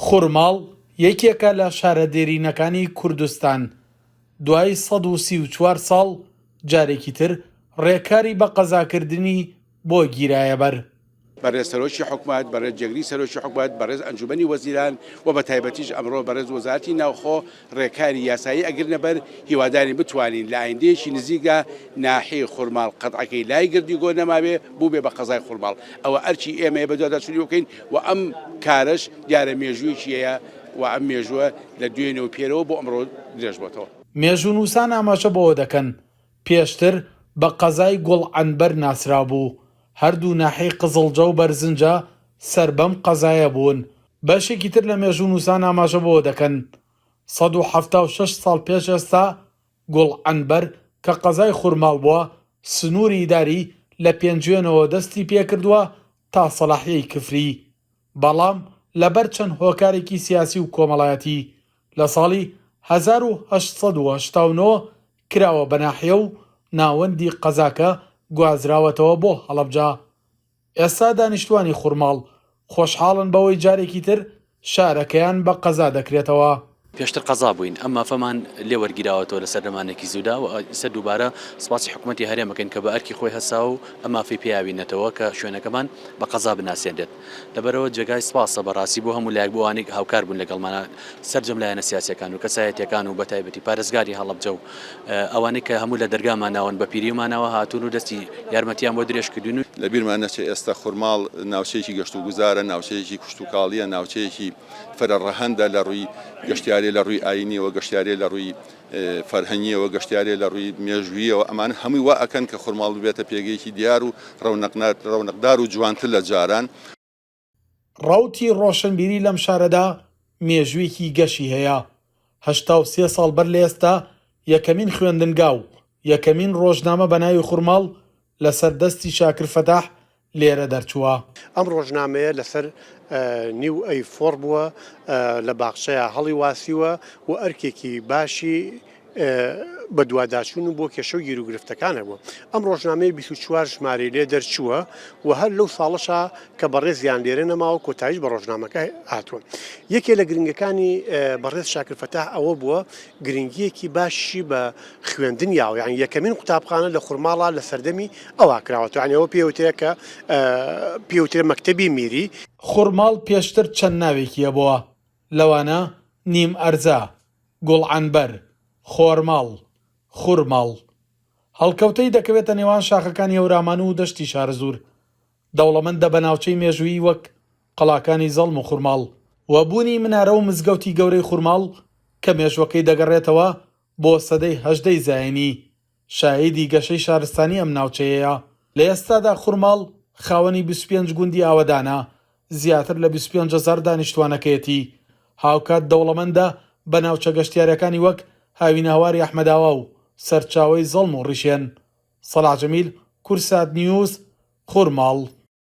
خورماڵ یەکێکە لە شارە دێرینەکانی کوردستان، دوای 134 ساڵ جارێکی تر ڕێکاری بە قەزاکردنی بۆ گیرایەبەر. بەڕێز سەرۆکی حکومەت، بەڕێز جێگری سەرۆکی حکومەت، بەڕێز ئەنجومەنی وەزیران و بە تایبەتیش ئەمڕۆ بەڕێز وەزارەتی ناوخۆ ڕێکاری یاسایی ئەگرنە بەر، هیوادارین بتوانین لە ئایندەیەکی نزیکدا ناحیەی خورماڵ قەتعەکەی لای گردیگۆ نەمابێ بووبێ بە قەزای خورماڵ، ئەوە ئەرکی ئێمەیە بەدواداچوونی بۆ بکەین و ئەم کارەش دیارە مێژوویەکی هەیە و ئەم مێژووە لە دوێنێ و پێرەوە بۆ ئەمڕۆ درێژ بۆتەوە. مێژوونووسان ئاماژە بەوە دەکەن، پێشتر بە قەزای گوڵ عەنبەر ناسرابوو، هەردوو ناحیەی قزڵجە و بەرزنجە سەر بەم قەزایە بوون. بەشێکی تر لە مێژوونووسان ئاماژە بەوە دەکەن، 176 ساڵ پێش ئێستا گوڵ عەنبەر کە قەزای خورماڵ بووە، سنووری ئیداری لە پێنجوێنەوە دەستی پێکردووە تا سەلاحیەی کفری، بەڵام لەبەر چەند هۆکارێکی سیاسی و کۆمەڵایەتی لە ساڵی 1889 کراوە بە ناحیە و ناوەندی قەزاکە گوازراوەتەوە بۆ هەڵەبجە. ئێستا دانیشتوانی خورماڵ خۆشحاڵن بەوەی جارێکی تر شارەکەیان بە قەزا دەکرێتەوە. پێشتر قەزا بووین ئەم مافەمان لێ وەرگیراوەتەوە لە سەردەمانێکی زوودا و ئیستا دووبارە سپاسی حکومەتی هەرێم ئەکەین کە بە ئەرکی خۆی هەستا و ئەم مافەی پێیاوینەتەوە کە شوێنەکەمان بە قەزا بناسێنرێت لەبەرئەوە جێگای سپاسە بەڕاستی بۆ هەموو لایەک بۆ ئەوانەی هاوکار بوون لەگەڵمانا سەرجەم لایەنە سیاسیەکان و کەسایەتیەکان و بەتایبەتی پارێزگاری هەڵەبجە و ئەوانەی کە هەموو لە دەرگاماناوەن بە پیریمانەوە هاتوون و دەستی یارمەتیان بۆ درێژ کردوین و. لەبیرمان نەچێت ئێستا خورماڵ ناوچەیەکی گەشتوگوزارە، ناوچەیەکی کشتوکاڵییە، ناوچەیەکی فرە ڕەهەندە لە ڕووی گەشتیارییە لە ڕووی ئایینیەوە، گەشتیارییە لە ڕووی فەرهەنگییەوە، گەشتیارییە لە ڕووی مێژووییەوە، ئەمانە هەمووی وا ئەکەن کە خورماڵ ببێتە پێگەیەکی دیار و ڕەونەقدار و جوانتر لە جاران. ڕەوتی ڕۆشنبیری لەم شارەدا مێژوویەکی گەشی هەیە، 83 ساڵ بەر لە ئێستا یەکەمین خوێندنگا و یەکەمین ڕۆژنامە بە ناوی خورماڵ لەسەر دەستی شاکر فەتاح لێرە دەرچووە. ئەم ڕۆژنامەیە لەسەر نیو ئەی فۆڕ بووە، لە باخچەیا هەڵی واسیوە و ئەرکێکی باشی بەدواداچوون بۆ کێشە و گیروگرفتەکان هەبووە. ئەم ڕۆژنامەیە 24 ژمارەی لێ دەرچووە و هەر لەو ساڵەشا کە بەڕێزیان لێرە نەماوە کۆتاییش بە ڕۆژنامەکە هاتووە. یەکێ لە گرنگەکانی بەڕێز شاکر فەتاح ئەوە بووە گرنگییەکی باشی بە خوێندن یاوە یان یەکەمین قوتابخانە لە خورماڵا لە سەردەمی ئەوا کراوەتەوە یانی ئەوە پێوترێ کە پێوترێ مەکتەبی میری. خورماڵ پێشتر چەند ناوێکی هەبووە لەوانە نیم ئەرزە، گوڵ عەنبەر، خۆرماڵ، خورماڵ. هەڵکەوتەی دەکەوێتە نێوان شاخەکانی هەورامان و دەشتی شارەزوور. دەوڵەمەندە بە ناوچەی مێژوویی وەک قەڵاکانی زەڵم و خورماڵ و بوونی منارە و مزگەوتی گەورەی خورماڵ کە مێژووەکەی دەگەڕێتەوە بۆ سەدەی هەژدەی زایینی، شاهیدی گەشەی شارستانی ئەم ناوچەیەیە. لە ئێستادا خورماڵ خاوەنی 25 گوندی ئاوەدانە، زیاتر لە 25 هەزار دانیشتوانەکەیەتی، هاوکات دەوڵەمەندە بە ناوچە گەشتیارییەکانی وەک هاوینەهەواری ئەحمەداوا و سەرچاوەی زەڵم و ڕیشێن. سەڵاح جەمیل، کوردسات نیوز، خورماڵ.